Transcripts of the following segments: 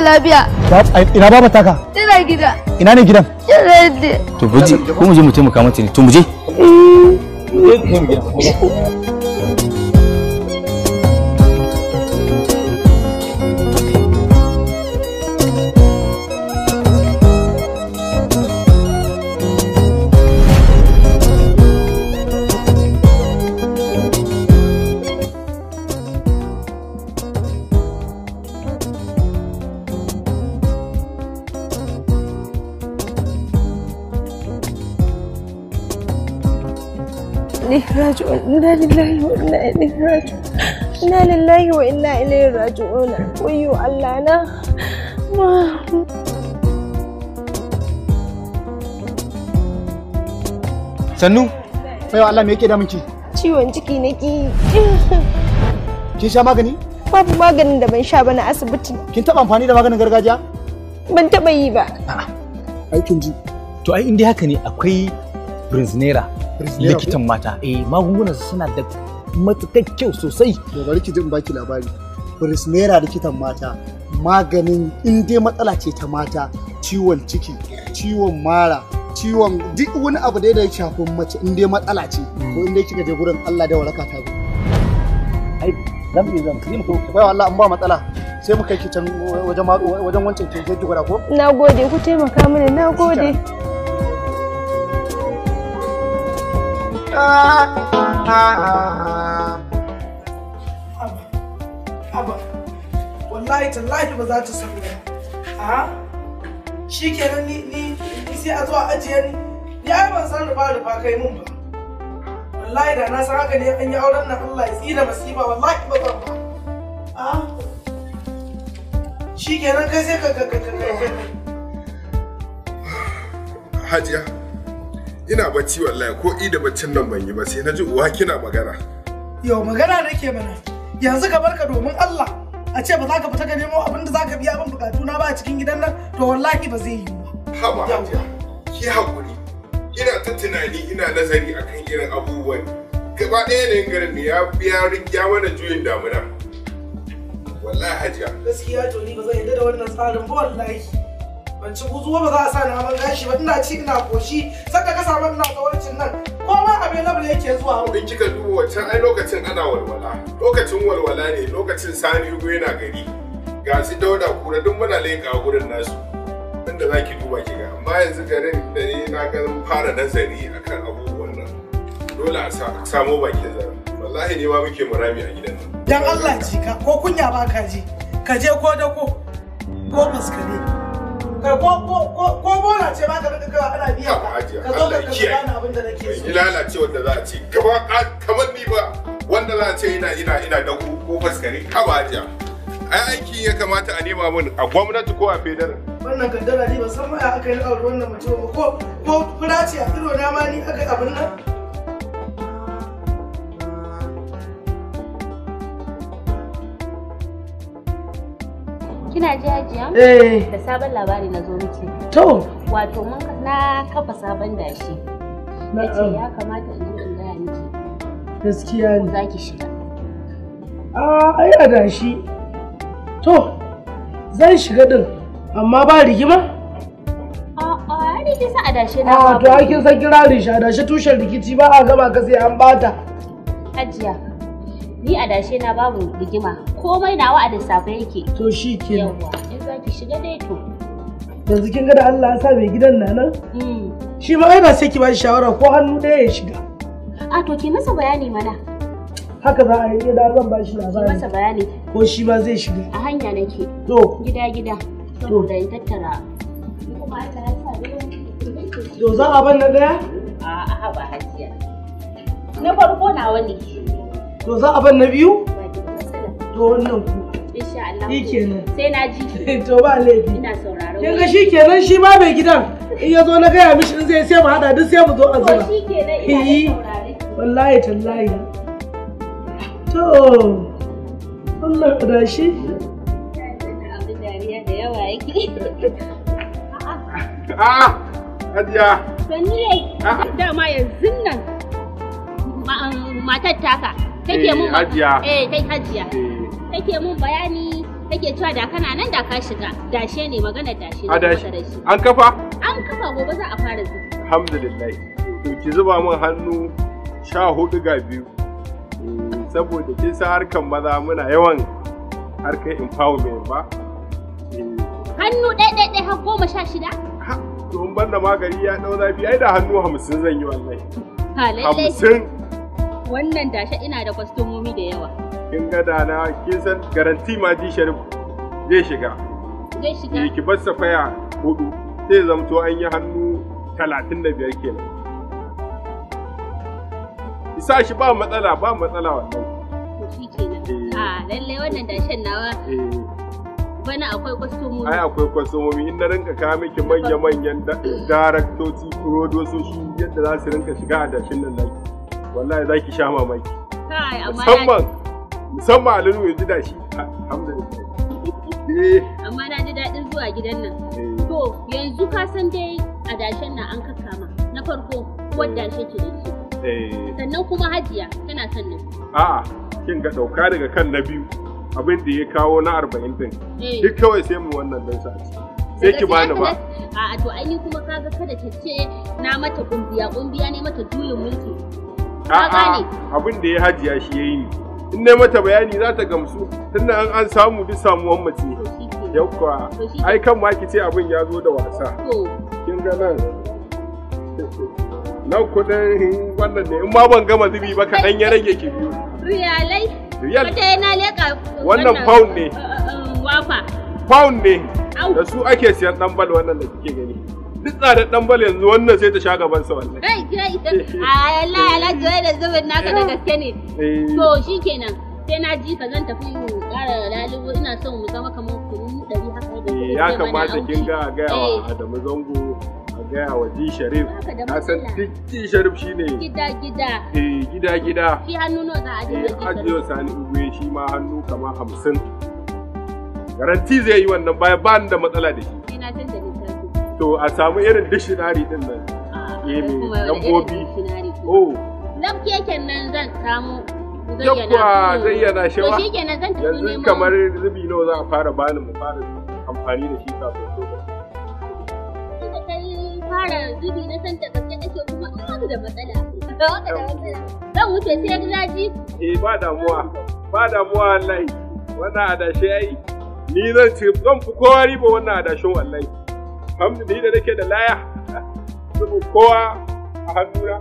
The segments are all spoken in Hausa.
lafiya. Ina baba taka? Tana gida. Ina ne gidan? Gidan. To buji, ko mu je mu taimaka mata ne. To mu je. Raji'un, inna lillahi wa inna ilaihi raji'un. Inna lillahi wa inna ilaihi raji'un. Wayyo Allah na. Sannu, baiwa Allah me yake damun ki? Ciwon ciki nake. Kin sha magani? Babu maganin da ban sha ba na asibiti. Kin taba amfani da maganin gargajiya? Ban taba yi ba. Ai kin ji. To ai indai haka ne akwai Prince Naira. Likitan mata, eh, magungunan suna da matukar kyau sosai. To bari ki ji in baki labari. Prince Naira likitan mata, maganin in dai matsala ce ta mata, ciwon ciki, ciwon mara, ciwon duk wani abu da ya shafi mace in dai matsala ce, ko in dai kika je gurin Allah da waraka ta zo. Ai, zan iya zan kai mu. Bai Allah an ba matsala. Sai mu kai ki can wajen wajen wancan ke ki gwada ko? Nagode, ku taimaka mini, nagode. Haba, wallahi tallahi ba za ta samu ba. A shi kenan ni sai a zo a ajiye ni. Ni ai ban san rufa rufa kai mun ba. Wallahi da na san haka ne an yi auren nan Allah ya tsira masifa wallahi ba zan ba. A shi kenan kai sai ka ka. Hajiya, ina bacci wallahi ko ida baccin nan ban yi ba sai naji uwa kina magana. Yau magana nake mana. Yanzu ka barka domin Allah a ce ba za ka fita ka nemo abin da za ka biya min bukatu na ba a cikin gidan nan to wallahi ba zai yi ba. Haba Hajiya, ki hakuri. Ina ta tunani ina nazari akan irin abubuwan. Gaba ɗaya ne garin ne ya ya mana juyin damuna. Wallahi Hajiya. Gaskiya to ni ba zan yarda da wannan tsarin ba wallahi. Ban ci buzuwa ba za a sa ni aman gashi ba, ina ci ina koshi sanda ka samu ina tsawarcin nan kowa available yake zuwa. In kika duba wancan ai lokacin ana walwala, lokacin walwala ne, lokacin Sani Hugo yana gari, ga su Dauda Kura duk muna leƙa gurin nasu inda za ki duba ki ga. Amma yanzu garin da ni na ga fara nazari akan abubuwan nan dole a samo bakin zaren. Wallahi ne ma muke murami a gidan nan. Dan Allah jika ko kunya ba ka ji, ka je ko dako ko fuskare. Ko bola ce ba ka rinka kawa ana biya ka. Ka zo ka bani abin da nake so. Ni lalace wanda za a ce gaba kamar ni ba wanda za a ce ina ina ina dako ko faskare ka ba Hajiya. Ai aiki ya kamata a nema min a gwamnati ko a federal. Wannan kaddara ni ban san ma ya aka yi aure wannan mutum ba ko ko fura ce a ido na ma ni aka yi abin nan. Kina ji Hajiya? Eh. Da sabon labari na zo miki. To. Wato mun na kafa sabon dashi. Nace ya kamata in zo in gaya miki. Gaskiya ne. Za ki shiga. A ai adashi. To zan shiga din amma ba rigima? A'a, ni kin san adashe na ba. A to ai kin san kirarin shi adashi tushen rikici ba a gama ka sai an bata. Hajiya, ni adashe na babu rigima. Komai nawa a lissafe yake. To shi kenan. Yawwa, in za ki shiga dai to. Yanzu kin ga da Allah ya sa mai gidan na nan? Shi ma ai ba sai ki ba shi shawara ko hannu ɗaya ya shiga. A to ki masa bayani mana. Haka za a yi da zan ba shi labari. Ki masa bayani. Ko shi ma zai shiga. A hanya nake. To. Gida gida. Saboda in tattara. Kuma Allah ya sa dai. To za a ban na ɗaya? A'a ba Hajiya. Na farko nawa ne. To za a ban na biyu? To wannan ku. Insha Allah. Shikenan. Sai na ji. To ba laifi. Ina sauraron. Kin ga shikenan shi ma mai gidan in ya zo na gaya mishi in zai sai mu hada duk sai mu zo a zuba. To shikenan ina saurare. Wallahi tallahi. To Allah da shi. Abin dariya da yawa yake. Ah, Hajiya. Sannu dai. Dama yanzu nan matar taka take mun Hajiya. Eh, kai Hajiya. Take mun bayani Take cewa da kana nan da ka shiga. Dashe ne maganar dashe ne. Adashi. An kafa? An kafa, gobe za a fara zubi. Alhamdulillah. To ki zuba min hannu 14 ga 2. Saboda kin san harkan maza muna yawan harkar empowerment ba. Hannu ɗaya ɗaya ɗaya har 16? To in banda magani ya ɗau zafi ai da hannu 50 zan yi wallahi. Ha lallai. 50. Wannan dashe ina da kwastomomi da yawa. Kin ga da na kin san garanti ma ji Sharif zai shiga. Zai shiga. Ki bar safaya 4 sai zamto an yi hannu 35 kenan. Isa shi ba matsala, ba matsala wallahi. To shi kenan. A lalle wannan dashen nawa. Bana akwai kwastomomi. Ai akwai kwastomomi, in na rinka kawo miki manya-manyan daraktoci, furodososhi yadda za su rinka shiga a dashin nan naki. Wallahi za ki sha mamaki. Kai amma musamman Alinu ya ji dashi. Alhamdulillah. Amma na ji daɗin zuwa gidan nan. To yanzu ka san dai a dashen nan an kakkama. Na farko uwar dashe ce da shi. Sannan kuma Hajiya tana son nan. A'a, kin ga ɗauka daga kan na biyu abin da ya kawo na 40 din. Duk kawai sai mu wannan dan sa. Sai ki bani ba. A'a to ai ni kuma kaga kada ta ce na mata kumbiya kumbiya ne mata juyin mulki. A'a, abin da ya Hajiya shi yayi ni. In dai mata bayani za ta gamsu tunda an samu duk samuwan mace. Yauwa, ai kan ma ki ce abin ya zo da wasa. Kin ga nan. Nan kudin wannan ne, in ma ban gama zubi ba kaɗan ya rage ki biyu. Riyalai? Riyal. Wata yana leƙa. Wannan pound ne. Wafa. Pound ne. Da su ake siyan ɗan bal wannan da kike gani. Duk tsadar ɗan bal yanzu wannan sai ta sha gaban sa wallahi. Kai kai. Allah Alhaji wai da zubin naka da gaske ne. To shikenan. Sai na ji ka zan tafi ƙara lalubo, ina son mu zama kamar kunu 100 haka da. Ya kamata kin ga a gaya wa Adamu Zango, a gaya wa Ji Sharif. Na san duk Ji Sharif shine gida gida. Gida gida. Shi hannu nawa za a ajiye? Ajiye Sani Ugwe shi ma hannu kamar 50. Garanti zai yi wannan baya ba ni da matsala da shi. Sai na canza lissafi. To a samu irin dictionary din nan. Lambobi. Oh. Lafkeken nan zan samu. Yawwa zayyana shi ba. To shikenan zan tafi neman. Yanzu kamar zubi nawa za a fara bani mu fara amfani da shi kafin lokaci. Tunda kai fara zubi na san da gaske kake kuma an da matsala. Zan wuce sai na ji. Eh ba damuwa. Ba damuwa wallahi. Wannan adashe ai. Ni zan ci zan fi kowa riba wannan adashin wallahi. Alhamdulillah da nake da laya. Zubin kowa a hannuna.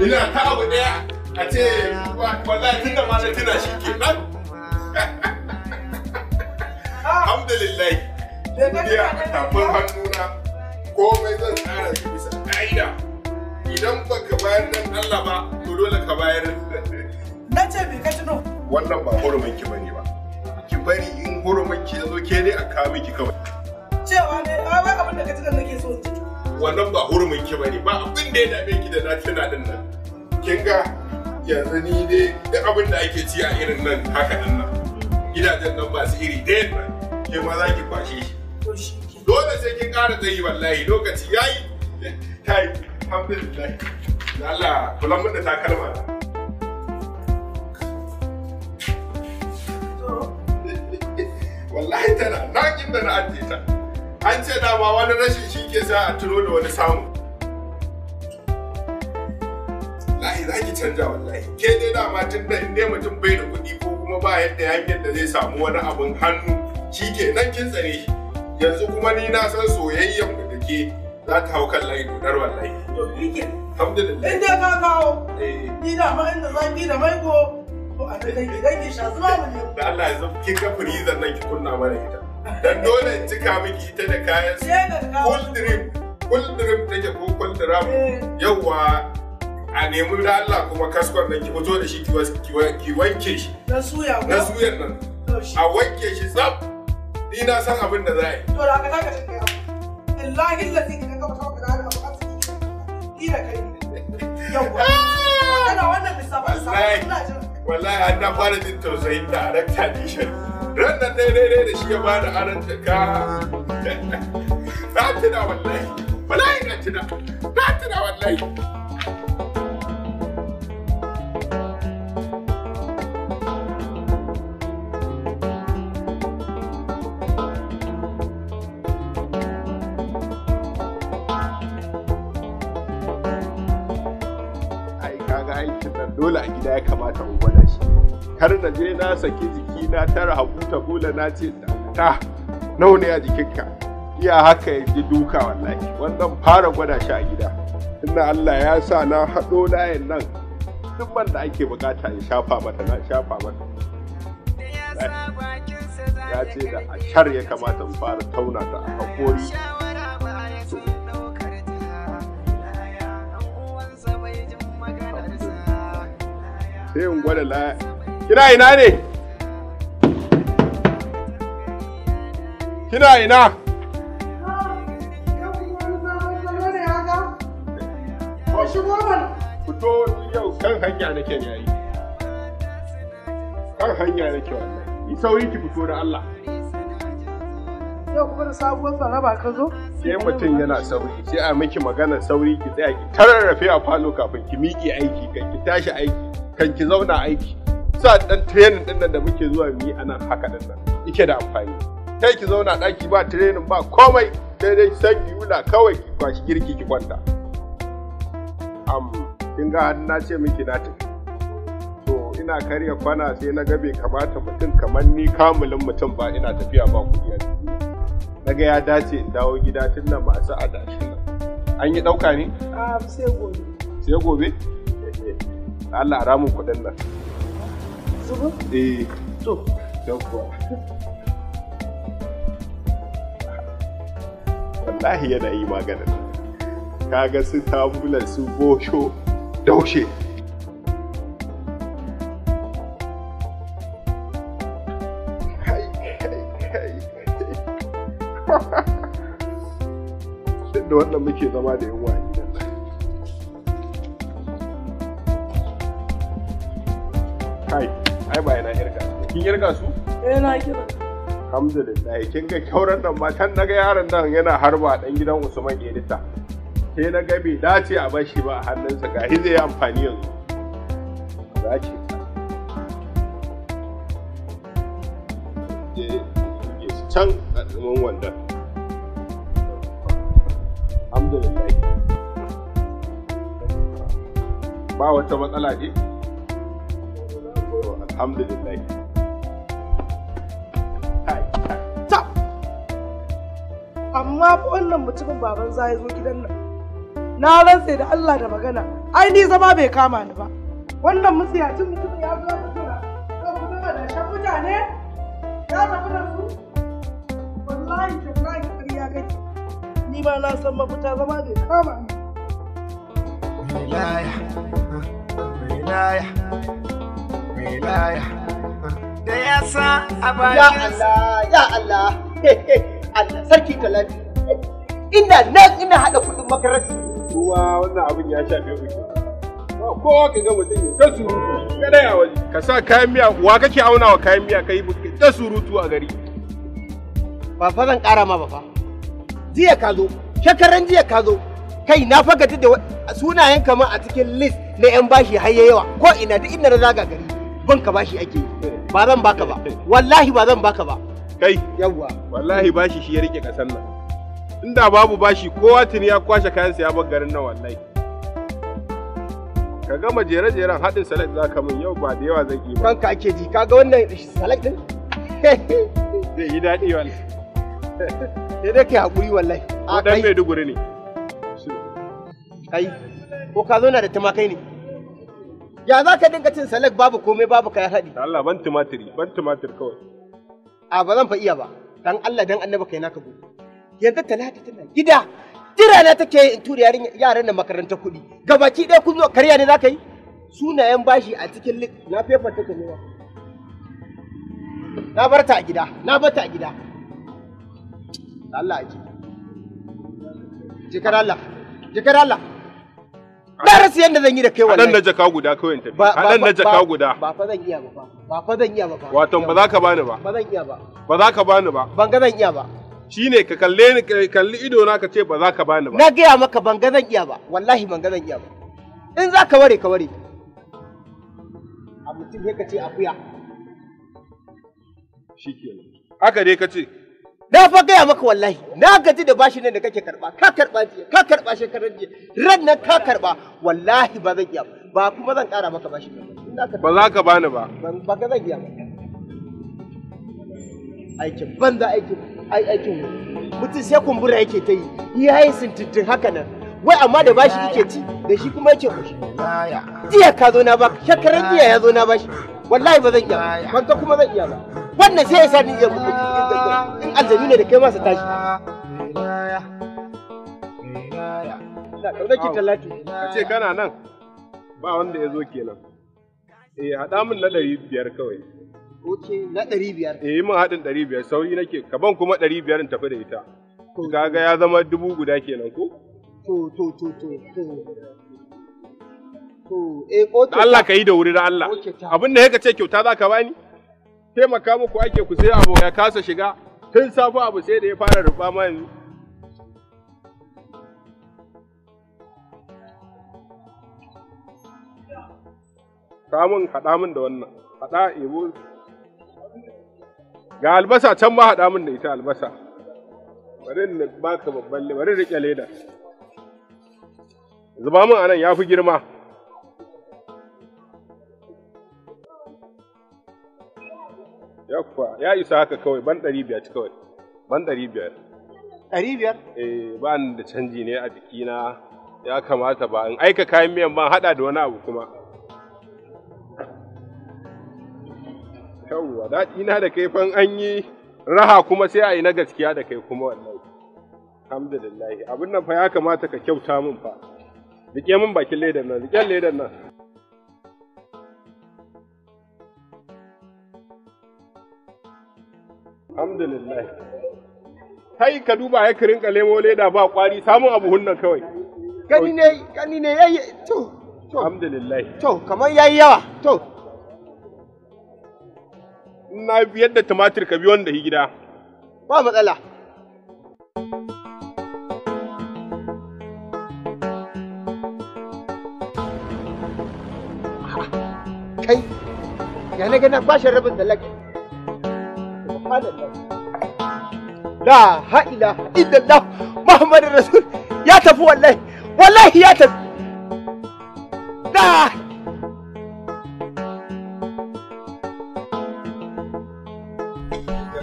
Ina ta abu ɗaya a ce wallahi tun da ma na tuna shi ke nan. Alhamdulillah. Duniya a tafin hannuna komai zan tsara shi bisa ƙa'ida. Idan baka bayar dan Allah ba to dole ka bayar. Na ce me ka tuno? Wannan ba hurumin ki bane ba. Ki bari in hurumin ki yazo ke dai a kawo miki kawai. Cewa ne wai abin da ka tuna nake so in ji. Wannan ba hurumin ki bane ba, abin da ya dame ki da na tuna din nan. Kin ga yanzu ni dai duk abin da ake ci a irin nan haka din nan. Gidajen nan masu iri ɗaya nan ke ma za ki kwashe shi. Dole sai kin ƙara tsayi wallahi lokaci yayi. Kai alhamdulillah. Allah kula mun da takalma. Wallahi tana nan inda na ajiye ta. An ce dama wani rashin shi ke sa a tuno da wani samu. Wallahi za ki canja wallahi. Ke dai dama tun da in dai mutum bai da kuɗi ko kuma ba yadda hanyar da zai samu wani abun hannu shi ke nan kin tsare shi. Yanzu kuma ni na san soyayyen mu da ke za ta hau kan layi dodar wallahi. To shi ke. Alhamdulillah. In dai ka kawo. Ni dama inda zaki da maiko to a nan dangi sha zuba mu ne. Da Allah yanzu kin ga freezer nan ki kunna mana ita. Dan dole in cika miki ita da kayan cool drink, cool drink take ko cool drum. Yawwa a nemi da Allah kuma kaskon nan ki fito da shi ki wanke shi. Na suya ko? Na suyan nan. A wanke shi tsaf. Ni na san abin da za a yi. To da ka zaka cika abu. Illahi lazi ka ga mata ka da abu arziki. Ni da kai. Yawwa. Kana wannan lissafin ina jin. Wallahi an na fara jin tausayin darakta Dishan. Ran nan dai dai da shi ya bada aron jaka. Na tuna wallahi. Wallahi na tuna. Na tuna wallahi. Ai kaga aikin nan dole a gida ya kamata in gwada shi. Kar na je na saki jiki na tara habu ta bula na ce ta nawa ne a jikinka. Iya haka ya ji duka wallahi. Wannan fara gwada shi a gida. Inna Allah ya sa na haɗo layin nan duk man da ake bukata in shafa mata na shafa mata. Ya ce da ashar ya kamata in fara tauna ta a hakori. Sai in gwada laya. Kina ina ne? Kina ina? Fito yau kan hanya nake ne yayi. Kan hanya nake wallahi. Yi sauri ki fito da Allah. Yau kuma da sabuwar tsaraba ka zo? Sai mutum yana sauri, sai a miki magana sauri ki tsaya ki tararrafe a falo kafin ki miƙe aiki, kan ki tashi aiki, kan ki zauna aiki. Sa dan training din nan da muke zuwa mu yi anan haka din nan yake da amfani. Kai ki zauna daki ba training ba komai, sai dai san ki yula kawai ki kwashi girki ki kwanta. Kin ga na ce miki na tafi. To ina karya kwana sai na ga bai kamata mutum kamar ni kamulin mutum ba ina tafiya ba kuɗi a jiki. Na ga ya dace in dawo gida tun da masu adashin nan. An yi ɗauka ne? A sai gobe. Sai gobe? Allah a ramin kuɗin nan. Zuba? Eh. To. Yawwa. Wallahi yana yi maganin. Kaga su tabulan su bosho daushe. Kai kai kai. Duk da wannan muke zama da yunwa a gidan nan. Kai, ai ba yana irga. Kin irga su? Eh na kira. Alhamdulillah, kin ga kyauran nan ma can naga yaron nan yana harba dan gidan Usman Edita. Sai na ga bai dace a bashi ba a hannunsa ga zai yi amfani yanzu. Za ki je can a ɗumin wandon. Alhamdulillah. Ba wata matsala ne? Alhamdulillah. Amma fa wannan mutumin baban za ya zo gidan nan. Na rantse da Allah da magana. Ai ni zama bai kama ni ba. Wannan mutsiyacin mutumin ya zo ya fito da kan kudin adashen mutane. Ya tafi da su. Wallahi tallahi ƙarya kake. Ni ma na san mafita zama bai kama ni. Wilaya, wilaya, wilaya. Da ya sa a bakinsa. Ya Allah, ya Allah. Allah sarki talati. Ina nan ina haɗa kuɗin makaranta. Kuma wannan abin ya shafe ku ke. Ba kowa ka ga mutum ya ta surutu kada ya waje. Ka sa kayan miya wa kake auna wa kayan miya kai ta surutu a gari. Ba fa zan ƙara ma ba fa. Jiya ka zo, shekaran jiya ka zo. Kai na fa gaji da sunayen kama a cikin list na 'yan bashi har yawa. Ko ina duk inda na zaga gari ban ka bashi ake yi. Ba zan baka ba. Wallahi ba zan baka ba. Kai, yawwa. Wallahi bashi shi ya rike kasan nan. Inda babu bashi kowa tuni ya kwashe kayansa ya bar garin nan wallahi. Ka gama jere-jeren haɗin salad za ka min yau ba da yawa zan yi ba. Kanka ake ji, kaga wannan salad ɗin? Zai yi daɗi wallahi. Sai dai kai haƙuri wallahi. Ko ɗan Maiduguri ne. Kai, ko ka zauna da tumakai ne? Ya za ka dinga cin salad babu komai babu kayan haɗi? Allah ban tumatiri, ban tumatir kawai. A ba zan fa iya ba, dan Allah dan annabi kai naka gobe. Yanzu Talata tana gida, jira na take in tura yaran nan makarantar kuɗi. Gabaki ɗaya kun zo karya ne za ka yi? Sunayen bashi a cikin lik na fefa take nema. Na bar ta a gida, na bar ta a gida. Allah ya ji. Jikar Allah, jikar Allah. Na rasa yadda zan yi da kai wallahi. Haɗan na jaka guda kawai in tafi. Haɗan na jaka guda. Ba fa zan iya ba fa. Ba fa zan iya ba fa. Wato ba za ka bani ba. Ba zan iya ba. Ba za ka bani ba. Ban ga zan iya ba. Shine ka kalle ni, ka kalli ido na ka ce ba za ka bani ba. Na gaya maka ban ga zan iya ba, wallahi ban ga zan iya ba. In za ka ware ka ware. A mutum sai ka ce akuya. Shikenan. Haka dai ka ce. Na fa gaya maka wallahi, na gaji da bashi nan da kake karba, ka karba jiya, ka karba shekaran jiya, ran nan ka karba, wallahi ba zan iya ba, ba kuma zan kara maka bashi nan ba. Ba za ka bani ba. Ba ga zan iya ba. Aikin banza aikin ai aikin mutum sai kumbura yake ta yi, ya yi sintintin haka nan. Wai amma da bashi yake ci, da shi kuma yake koshi. Jiya ka zo na baka, shekaran jiya ya zo na bashi. Wallahi ba zan iya ba, ban ga kuma zan iya ba. Wannan sai ya sa ni iya in aljanu ne da kai masa tashi. Ina kaunar ki Talatu. Ka ce kana nan ba wanda ya zo kenan. Eh, haɗa min na 500 kawai. Ok, na 500. Eh, min haɗin 500, sauri nake, ka ban kuma 500 in tafi da ita. Kaga ya zama 1000 guda kenan ko? To to to to to. To, eh, okay. Allah ka yi da wuri da Allah. Abin da ya ce kyauta za ka bani? Taimaka muku ake ku sai abu ya kasa shiga. Tun safe abu sai da ya fara rufa ma yanzu. Kamun haɗa min da wannan. Haɗa ebo. Ga albasa can ma haɗa min da ita albasa. Bari in baka babban bari riƙe leda. Zuba min anan ya fi girma. Yakwa, ya isa haka kawai, ban 500 kawai. Ban 500. 500? Eh, ba ni da canji ne a jikina. Ya kamata ba in aika kayan miyan ban haɗa da wani abu kuma. Yawwa, daɗi na da kai fan an yi raha kuma sai a yi na gaskiya da kai kuma wallahi. Alhamdulillah. Abin nan fa ya kamata ka kyauta min fa. Rike min bakin ledan nan, rike ledan nan. Alhamdulillah. Kai ka duba ya kirin lemo leda ba kwari, samun abu hunnan kawai. Gani ne yayi to to. Alhamdulillah. To kamar yayi yawa to. Na biyar da tumatir ka bi wanda hi gida. Ba matsala. Kai, ya na gana kwashe rabin da laki. Subhanallah. La ha'ila illallah Muhammadur Rasul ya tafi wallahi, wallahi ya tafi. La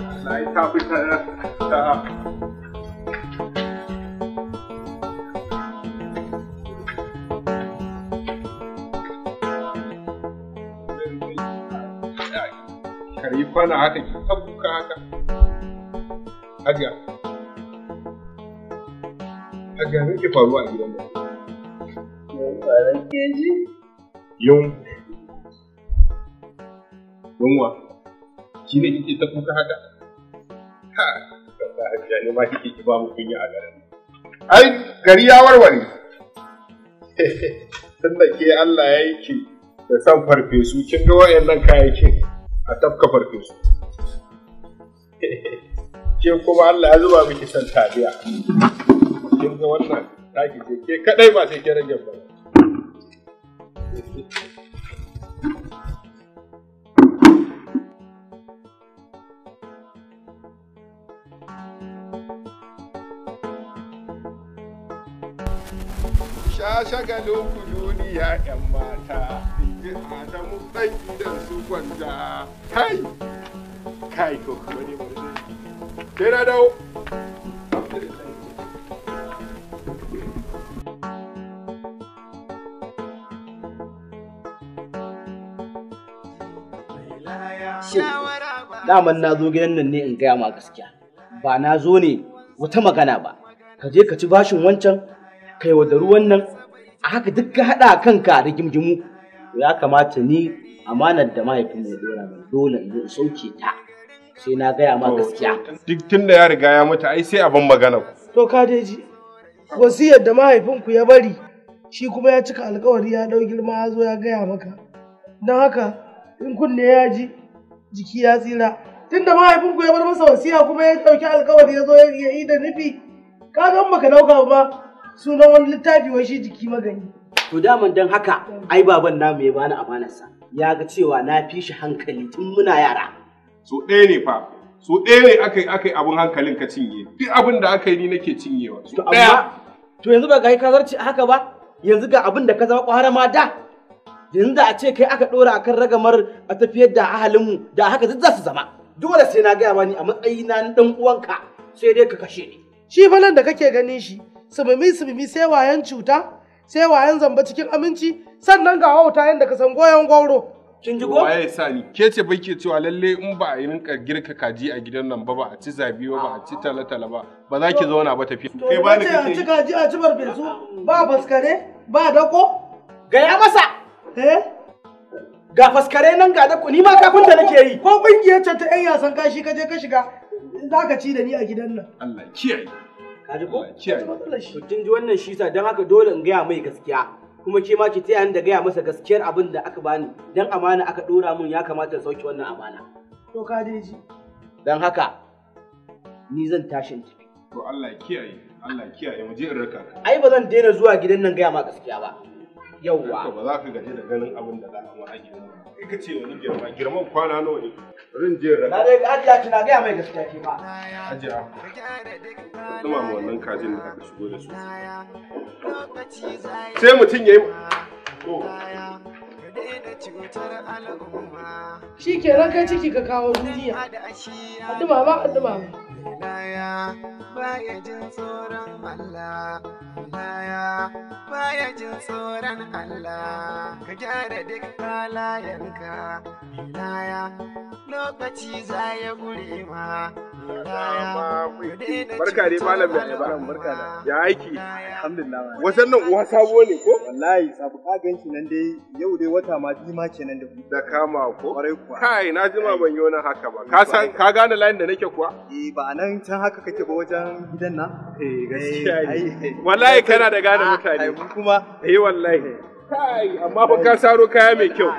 Allah ya tafi ta Kari kwana haka ki ta kuka haka. Hajiya. Hajiya, me ke faruwa a gidan nan? Ke ji? Yunwa. Shi ne kike ta kuka haka? Ha, Hajiya ne ma kike ki ba mu kunya a garin. Ai, gari ya warware. Tun da ke Allah ya yi ki da san farfesu, kin ga wayannan kayayyakin a tafka farfesu. Ke kuma Allah ya zuba miki san taliya. Kin ga wannan taki ce ke kadai ba sai ke rage ba. Sha shagalin ku duniya 'yan mata, in ji Adamu ɗan gidan su kwanta. Kai! Kai ko kuma ne bari dai. Sai na dawo. Alhamdulillah. Shin, daman na zo gidan nan ne in gaya ma gaskiya. Ba na zo ne wata magana ba. Ka je ka ci bashin wancan, ka yaudari wannan, a haka duk ka haɗa kanka da gimgimu. Ya kamata ni amanar da mahaifinmu ya dora min dole in zo in sauke ta. Sai na gaya ma gaskiya. Duk tun da ya riga ya mutu ai sai abin magana ku. To ka dai ji, wasiyar da mahaifinku ya bari, shi kuma ya cika alkawari ya ɗau girma ya zo ya gaya maka. Don haka in kunne ya ji, jiki ya tsira. Tunda mahaifinku ya bar masa wasiya kuma ya ɗauki alkawari ya zo ya yi da nufi. Ka ga baka ɗauka ba sunan wani littafi wai shi jiki magani. To daman don haka ai baban namu ya bani amanarsa. Ya ga cewa na fi shi hankali tun muna yara. So ɗaya ne fa. So ɗaya ne aka yi abin hankalin ka cinye. Duk abin da aka yi ni nake cinyewa. So ɗaya. To yanzu ba ga ka zarce haka ba? Yanzu ga abin da ka zama ƙwara ma da. Yanzu da a ce kai aka ɗora akan ragamar a tafiyar da ahalinmu da haka duk za su zama. Dole sai na gaya mani a matsayina na ɗan uwanka sai dai ka kashe ni. Shi fa nan da kake ganin shi sumumi sumumi sai wayan cuta sai wayan zamba cikin aminci sannan ga wauta yanda ka san goyon gwauro. Kin ji ko? Waye sa ni? Ke ce bai ke cewa lalle in ba a yi rinka girka kaji a gidan nan ba ba a ci zabi ba ba a ci tala-tala ba ba za ki zauna ba tafi. Kai ba ni kake. A ci kaji a ci farfesu ba faskare ba dako. Gaya masa. Eh? Ga faskare nan ga dako ni ma kafinta nake yi. Ko kungiyar can ta yan yasan kashi ka je ka shiga za ka ci da ni a gidan nan. Allah kiyaye. Ka ji ko? Kiyaye. To kin ji wannan shi sa don haka dole in gaya mai gaskiya. Kuma ke ma ki taya ni da gaya masa gaskiyar abin da aka bani dan amana aka dora mun ya kamata in sauke wannan amana. To ka dai ji. Dan haka ni zan tashi in tafi. To Allah kiyaye, Allah kiyaye mu je in raka ka. Ai ba zan daina zuwa gidan nan gaya ma gaskiya ba. Yawwa. Ba za ka gaji da ganin abin da za a ma a gidan nan. Kai ka ce wani girma, girman kwana nawa ne? Bari in je in raka. Na dai Hajiya kina gaya mai gaskiya ke ma. Hajiya. Ka dumama wannan kajin da aka shigo da su. Sai mutum ya yi. Shi kenan kai ciki ka kawo duniya. Adduma ma adduma ma. Baya jin tsoron Allah, baya jin tsoron Allah, ka gyara duk halayenka, laya lokaci za ya gure ma. Barka dai malam mai ayaba. Barka da. Ya aiki. Alhamdulillah. Wasan nan uwa sabo ne ko? Wallahi sabu ka ganshi nan dai yau dai wata ma biyu ma kenan da Da kama ko? Kwarai kuwa. Kai na jima ban yi wani haka ba. Ka san ka gane layin da nake kuwa? Eh ba nan can haka kake ba wajen gidan nan? Eh gaskiya ne. Wallahi kana da gane mutane. Ai mun kuma. Eh wallahi. Kai amma fa ka saro kaya mai kyau.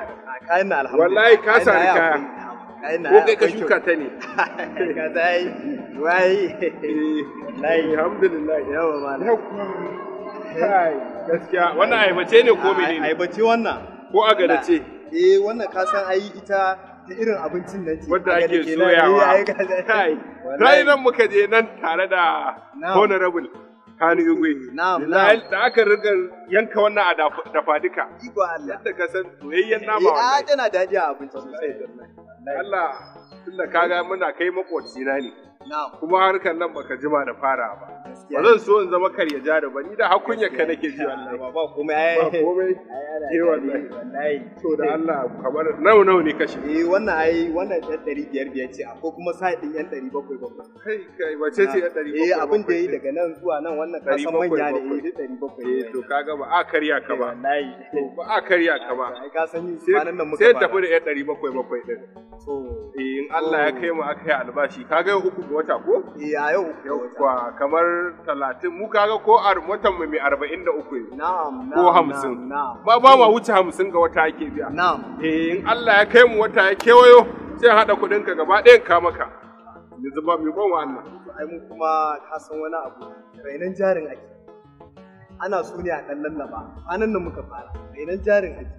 Kayan na alhamdulillah. Wallahi ka sari kaya. Ko kai ka shuka ta ne. Ka dai wai. Wallahi alhamdulillah. Yawa malam. Kai gaskiya wannan ayaba ce ne ko menene? Ayaba ce wannan. Ko agada ce? Eh wannan ka san ai ita ta irin abincin nan ce. Wadda ake soyawa. Kai. Kai nan muka je nan tare da honorable Kanu Igwe. Na'am. Da aka riga yanka wannan a dafa duka. Iko Allah. Yadda ka san soyayyen nama wallahi. Eh tana daɗi a abinci sosai. Allah tunda kaga muna kai makocina ne. Na'am. Kuma harkar nan baka jima da fara ba. Ba zan so in zama karya jari ba ni da hakunya ka nake ji wallahi. Ba komai ai. Ba komai. Eh wallahi. Wallahi. To da Allah kamar nawa nawa ne kashe. Eh wannan ai wannan ɗan 500 ce akwai kuma sai ɗin yan 700 Kai kai wace ce yan 700? Eh abin da yi daga nan zuwa nan wannan ka san manya ne eh 700. Eh to kaga ba a karya ka ba. Wallahi. Ba a karya ka ba. Ai ka san kwanan nan muka Sai tafi da yan 700 din. To eh in Allah ya kai mu aka yi albashi kaga yau 3 ga wata ko? Eh a yau 3 ga wata. Kwa kamar 30 mu kaga ko watan mu mai 43 ne. Na'am Ko 50. Ba ba ma wuce 50 ga wata ake biya. Na'am. Eh in Allah ya kai mu wata ya kewayo sai haɗa kuɗin ka gaba ɗayan ka maka. Yanzu ba mu ban wannan. Ai mu kuma ka san wani abu rainon jarin ake. Ana so ne a ɗan lallaba. Kwanan nan muka fara rainon jarin ake.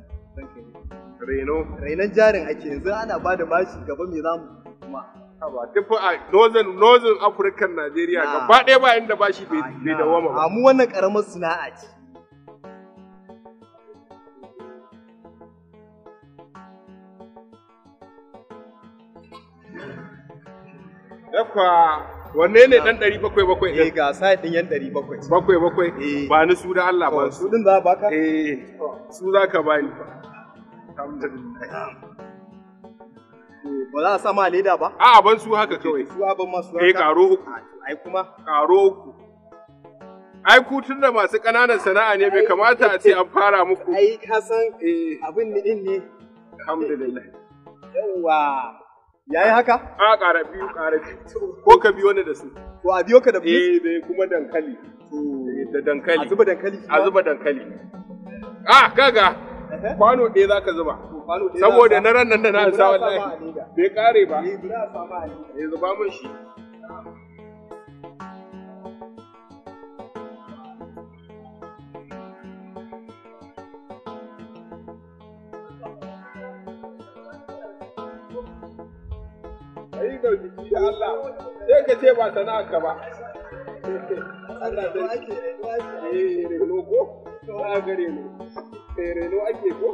Reno. Rainon jarin ake yanzu ana ba da bashi gaba me zamu kuma. Ba tafi a Northern African Nigeria gaba ɗaya ba inda bashi bai dawama ba. A mu wannan ƙaramar sana'a ce. Yakwa wanne ne ɗan 700 ɗin? Eh ga sa ɗin yan 700. Bakwai bakwai? Ba ni su da Allah ba su. Su ɗin za a baka? Eh su za ka bani. Alhamdulillah. Ba za a sa ma leda ba? A'a ban su haka kawai. Su ban ma su haka? Eh karo uku. Ai kuma? Karo uku. Ai ku tunda masu ƙananan sana'a ne bai kamata a ce an fara muku. Ai ka san abin ni din ne. Alhamdulillah. Yawwa. Yayi haka? A ƙara biyu ƙara biyu. Ko ka biyo ni da su. To a biyo ka da biyu? Eh da kuma dankali. Da dankali. A zuba dankali. A zuba dankali. Ah kaga kwano ɗaya za ka zuba. Saboda na ran nan da na ansa wallahi bai kare ba. Eh, zuba mun shi. Ayi da jiki da Allah, sai ka ce ba sana'a ka ba. Allah dai ake eh reno ko? Na ga reno. Eh, reno ake ko?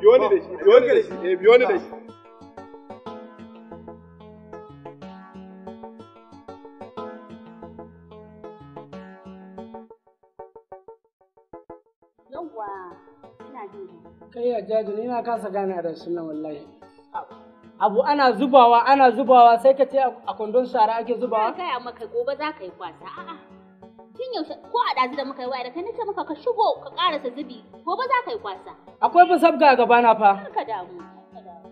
Biyo ni da shi, biyo ni da shi, eh, biyo ni da shi. Yawwa, ina jin ka. Kai Hajjaju, ni na kasa gane adashin nan wallahi. Abu ana zubawa ana zubawa sai ka ce a kwandon shara ake zubawa. Na gaya maka gobe za ka yi kwasa. A'a. Tun yaushe ko a ɗazu da muka yi waya da kai nace maka ka shigo ka ƙarasa zubi, gobe za ka yi kwasa. Akwai fa sabga a gabana fa. Kar ka damu, kar ka damu.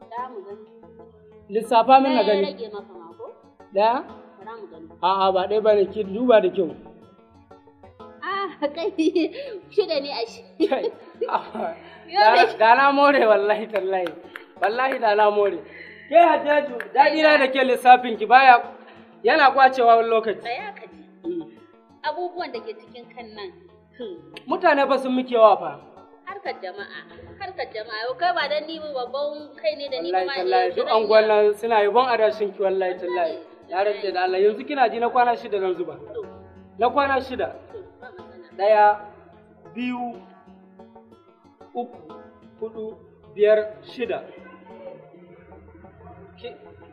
Za mu gani. Lissafa min na Ɗaya ya gani. rage maka ma ko? Daya? Bara mu gani. A'a, ba ɗaya bane, ki duba da kyau. Ah, kai shida ne a shi. Kai. Da na more wallahi tallahi. Wallahi da na more. Ke Hajjaju, daɗi na da ke lissafin ki baya yana kwacewa wani lokaci. Tsaya ka ji. Abubuwan da ke cikin kan nan. Mutane ba sun muke yawa fa. Harkar jama'a, harkar jama'a. Yau kai ba dan ni ba babban kai ne da ni Wallahi kuma tallahi yaushe duk zan anguwan iya? nan suna yabon adashin ki wallahi tallahi. Na rantse da Allah, yanzu kina ji na kwana 6 zan zuba. Na kwana 6. To, ba matsala. 1, 2, 3, 4, 5, 6.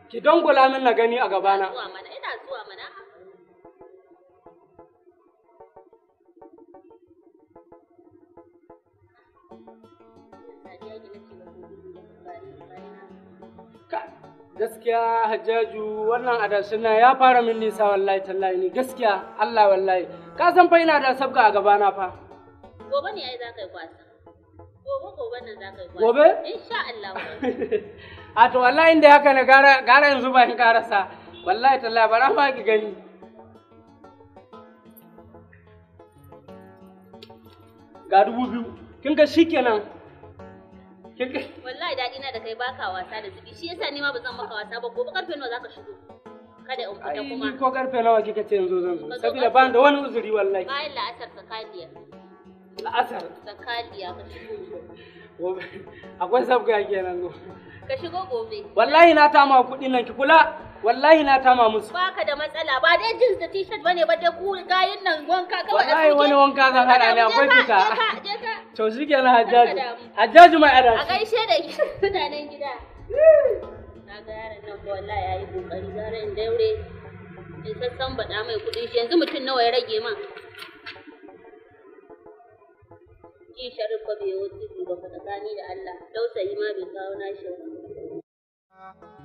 Ki dangula min na gani a gabana. Ina zuwa mana, ina zuwa mana. Gaskiya Hajjaju, wannan adashin nan ya fara min nisa wallahi tallahi, ni gaskiya Allah wallahi. Ka san fa ina da sabga a gabana fa. Gobe ne ai za ka yi kwasa. Gobe gobe nan za ka yi kwasa. Gobe? Insha Allah. A to wallahi inda haka ne gara gara yanzu ba in karasa. Wallahi tallahi bara ma ki gani. Ga 2000. Kin ga shikenan. Kin ga Wallahi daɗi na da kai baka wasa da zubi. Shi yasa ni ma ba zan maka wasa ba. Gobe karfe nawa za ka shigo? Kada in fita Ai kuma. ni ko karfe nawa kika ce yanzu zan zo. Ka zo Saboda karfe- ban da wani uzuri wallahi. Bayan la'asar sakaliya. La'asar. Sakaliya ka shigo. Gobe akwai sabga kenan go. Ka shigo gobe. Wallahi na tama kuɗin nan, ki kula. Wallahi na tama musu. Baka da matsala, ba dai jeans da t-shirt bane ba dai, ku gayin nan wanka kawai a Wallahi suke. wani wanka zan haɗa ne, akwai Je ka, fita. je ka, je ka. To shikenan Hajjaju. Karka damu. Hajjaju mai A adashi. gaishe da mutanen gida. Na ga yaron nan ko wallahi yayi kokari, gara in daure in sassan baɗa mai kuɗin shi. Yanzu mutum nawa ya rage man? Ji Sharif fa bai wuce ba fa, tsakani da Allah. Dausayi ma bai kawo nashi ba.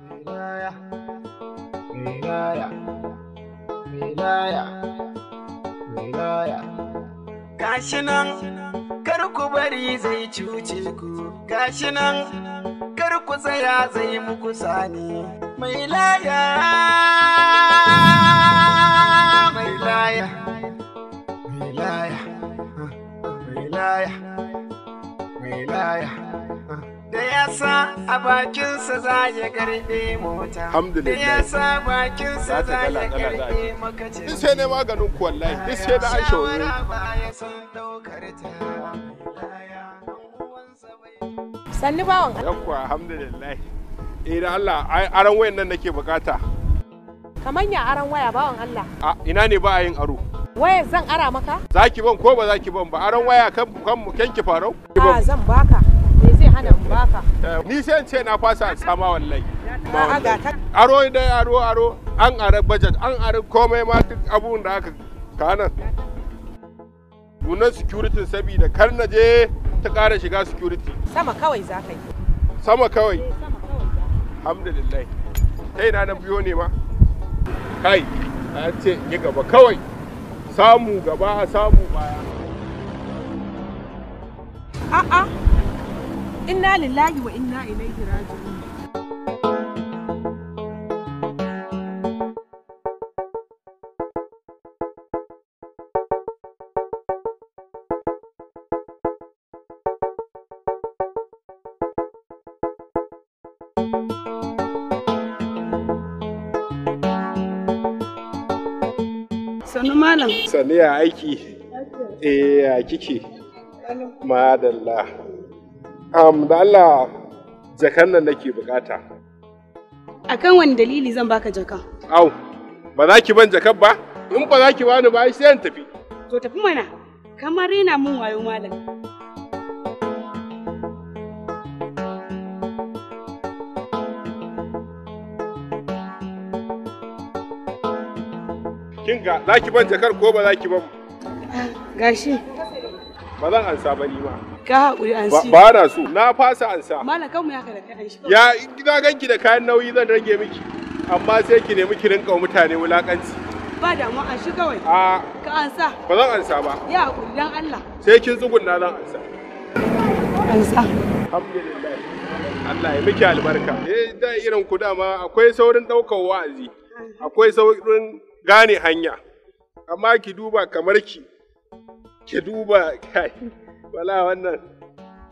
Wilaya, wilaya, wilaya, wilaya. Gashi nan, kar ku bari zai cuce ku. Gashi nan, kar ku tsaya zai muku sani. Mai laya, mai laya, mai laya, mai laya, mai laya. Da ya sa a bakinsa za ya karɓe mota. Da Alhamdulillah. ya sa bakinsa Za ta za ya gala gala za a karɓe ci. makacin. Duk sai na maganin ku wallahi, duk sai na anshe wayoyi. Shawara ba ya son ɗaukar ta. Sannu bawan Allah. Yawwa, alhamdulillah. Eh, da Allah, ai aron wayan nan nake bukata. Kaman ya aran waya bawan Allah? A ina ne ba a yin aro? Wayar zan ara maka? Zaki ban ko ba zaki ban ba? Aron waya kan kan kanki farau? A zan baka. Me zai hana in baka? Ni sai in ce na fasa an sama wallahi. A'a, ga ta. Aro dai, aro aro, an ara budget, an ara komai ma, duk abubuwan da aka kana. Nunan security saboda kar na je ta ƙara shiga security. Sama kawai za ka yi. Sama kawai. Alhamdulillah. Kai na na biyo ne ma. Kai, an ce in yi gaba kawai. Samu gaba, samu baya. A'a. Inna lillahi wa inna ilaihi raji'un. Sannu malam. Sannu ya aiki. Eh ya kike? Madalla. Da Allah jakan nan nake bukata. Akan wani dalili zan baka jaka? Au, ba za ki ban jakar ba? In ba za ki bani ba sai in tafi. To tafi mana. Kamar rena mun wayo malam. Kin ga za ki ban jakar ko ba za ki ban? Gashi. Ba zan ansa ba ni ma. Ka haƙuri an si. Ba na so. Na fasa ansa. Malam kanmu ya kada kai an shi. Ya na ganki da kayan nauyi zan rage miki. Amma sai ki nemi ki rinka mutane wulakanci. Ba damuwa an shi kawai. A ka ansa. Ba zan ansa ba. Ya haƙuri dan Allah. Sai kin tsugunna zan ansa. Ansa. Alhamdulillah. Allah ya miki albarka. Eh da irin ku dama akwai saurin ɗaukar wa'azi. Akwai saurin gane hanya. Amma ki duba kamar ki. Ki duba kai. Wala wannan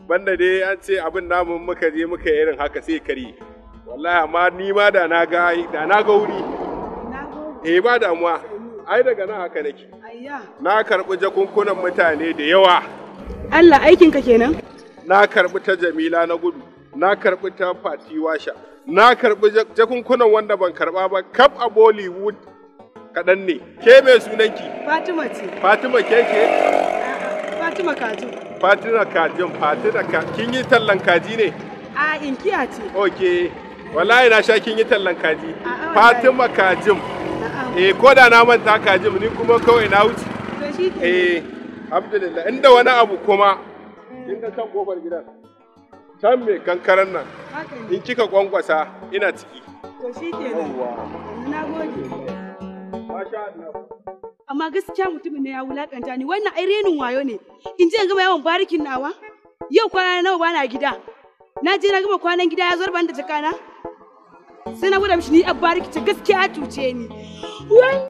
banda dai an ce abin namun muka je muka yi irin haka sai kare. Wallahi amma ni ma da na ga wuri. Eh ba damuwa. Ai daga nan haka nake. Na karɓi jakunkunan mutane da yawa. Allah aikin ka kenan? Na karɓi ta Jamila na gudu, na karɓi ta Fati Washa, na karɓi jakunkunan wanda ban karɓa ba kaf a Bollywood kaɗan ne. Ke mai sunanki? Fatima ce. Fatima ke ke? Fatima Kajin. Fatima Kajin, Fatima Kajin. Kin yi tallan kaji ne? A inkiya ce. Okay. Wallahi na sha kin yi tallan kaji. Fatima Kajin. Eh ko da na manta kajin ni kuma kawai na wuce. To shi ke. Eh alhamdulillah inda wani abu kuma kin ga kan kofar gidan. Can me kankaran nan. In kika kwankwasa ina ciki. To shi ke nan. Na gode. Masha Allah. Amma gaskiya mutumin ne ya wulakanta ni wannan ai renin wayo ne. In je in gama yawan barikin nawa. Yau kwana nawa bana gida. Na je na gama kwanan gida ya zo ban da jakana. Sai na gwada mishi ni a bariki ce gaskiya cuce ni. Wai